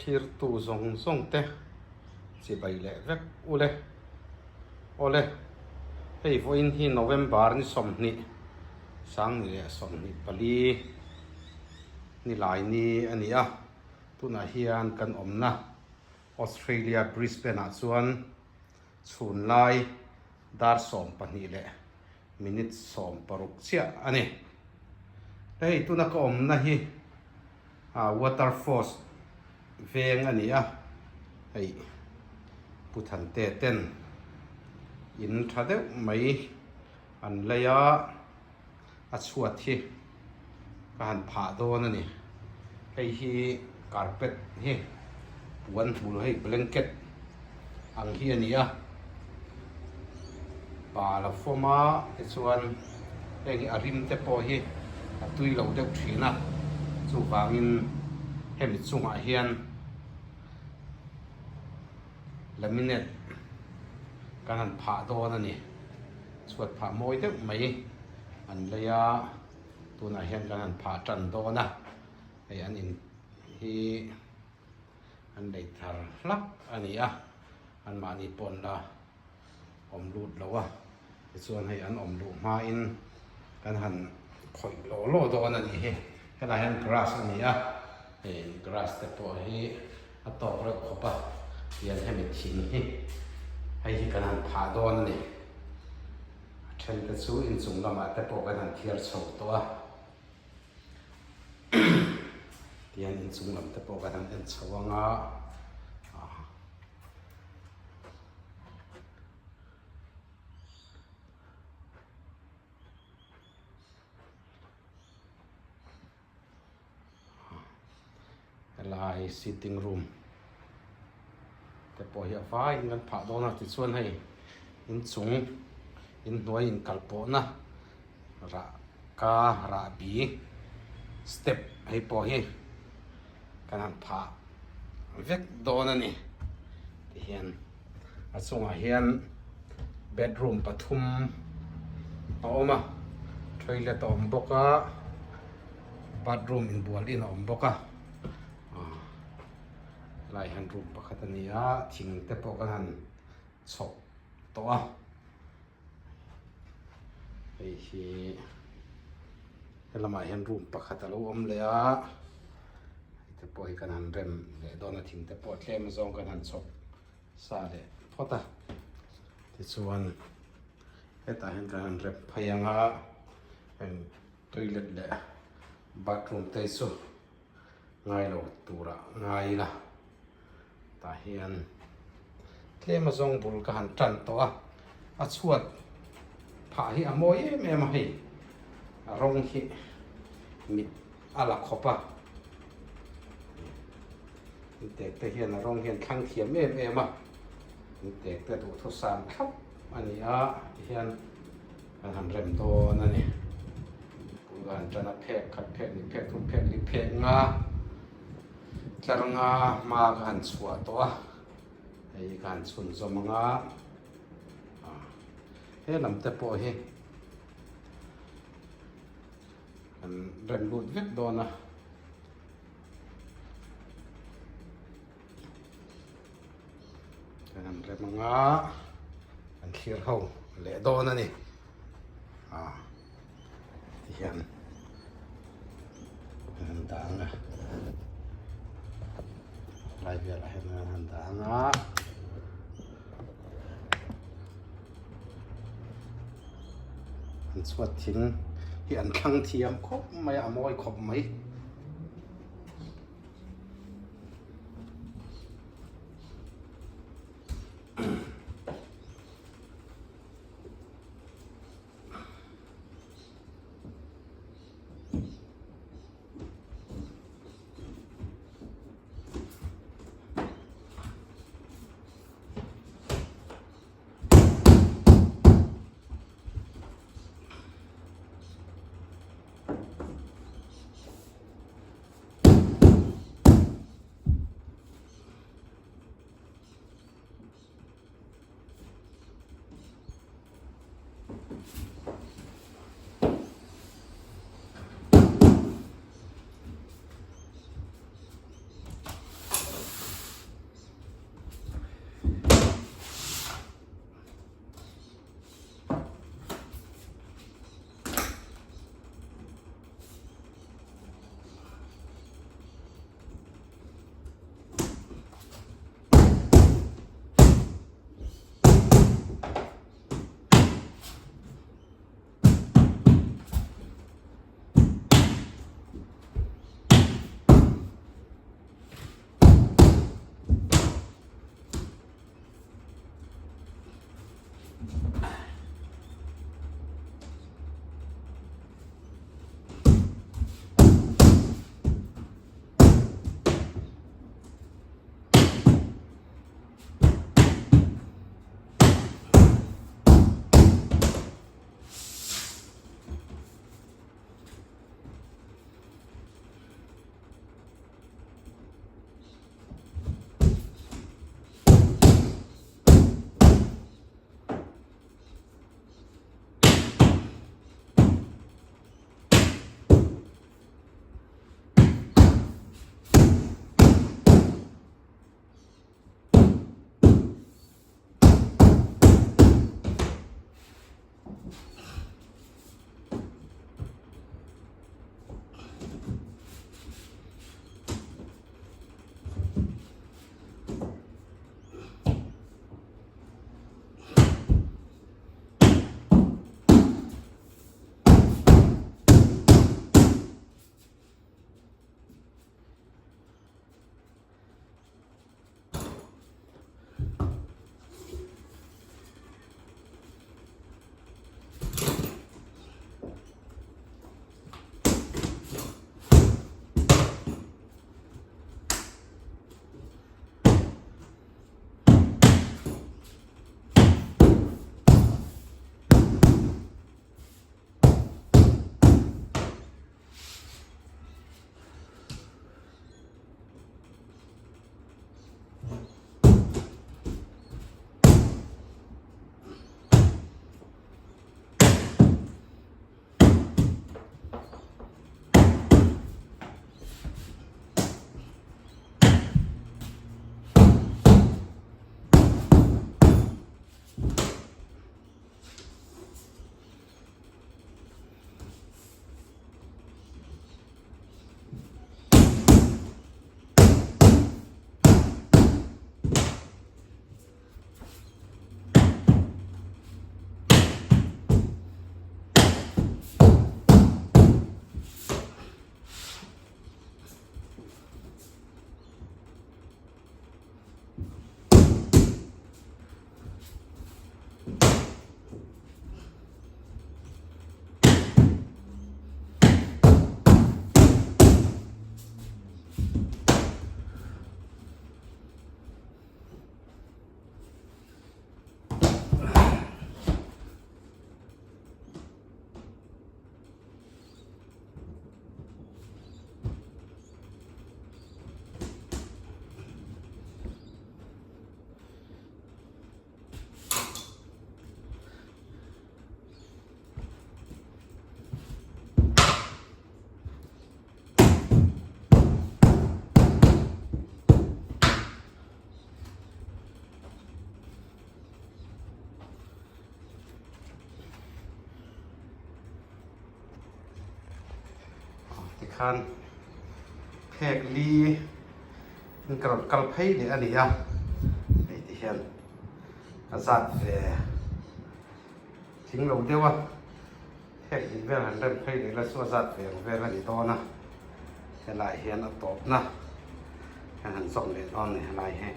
Thlirtu zawng zawng te chibai leh vek ule. Awle, hei vawiin hi November ni 20, 2024 nilai ni a ni a, tunah hian kan awmna Australia Brisbane ah chuan chhun lai dar 12 leh minute 16 chiah a ni. Hei tuna ka awmna hi Waterfalls veng a ni a, hei Pu Thante ten in tha deuh mai an lei a, a chhuat hi ka han phah dawn a ni. Hei hi carpet hi puan hmul hei blanket ang hi a ni a, bal a fawm a tichuan heng hi a rim te pawh hi a tui lo deuh thin a, chuvangin hemi chungah hian laminate kan han phah dawn a ni, chhuat phah mawi deuh mai an lei a, tunah hian kan han phah tan dawn a, hei an in hi. An lei thar hlak a ni a, anmahni pawh an la awm lut lo a, tichuan hei an awm luh hmain kan han khawih law law dawn a nih hi. Helaiah hian grass a ni a, hei grass te pawh hi a tawk reuh khawp a, tihian hemi thing hi hei hi kan han phah dawn a ni. A then te chu inchung lamah te pawh kan han thiar chho tawh a. Tihian inchung lam te pawh kan han en chho ang a helai sitting room te pawh hi a vaiin kan phah dawn a tichuan hei inchung inhnuai inkalpawhna rah ka rahbi step hei pawh hi kan han phah vek dawn a ni tihian a chungah hian bedroom pathum a awm a toilet a awm bawk a bathroom inbual in a awm bawk a helai hian room pakhat a ni a thing te pawh kan han chhawp tawh a. Hei hi helamah hian room pakhat a lo awm leh a hei te pawh hi kan han rem leh dawn a thing te pawh tlem zawng kan han chhawp sa leh phawt a tichuan hetah hian kan han rem phei ang a heng toilet leh bathroom te chu ngai lo turah ngai ila. Tah hian tlem a zawng bul ka han tan tawh a, a chhuat phah hi a mawi em em a hei a rawng hi mit a la khawp a, tek te hian a rawng hian thlang thiam em em a, tek te duhthusam thlap a ni a tihian kan han rem dawn a ni. Bul ka han tan a phek khat phek ni phek thum phek li phek nga. Tlar nga hma ka han chhuah tawh a, hei hi ka han chhun zawm ang a, he lam te pawh hi kan rem lut vek dawn a. Kan han rem ang a, kan thlir ho leh dawn a ni. Tihian an han dah ang a lai velah hian an han dah ang a an chhuat thing hi an thlang thiam khawp mai a a mawi khawp mai. Tikhan phek li in ka rawn kal phei leh a ni a, hei ti hian a zat ve tling lo deuh a, phek hnih vel han rem phei leh la chu a zat ve ang vel a ni dawn a, helai hian a tawpna hian han zawm leh dawn a ni helai hi.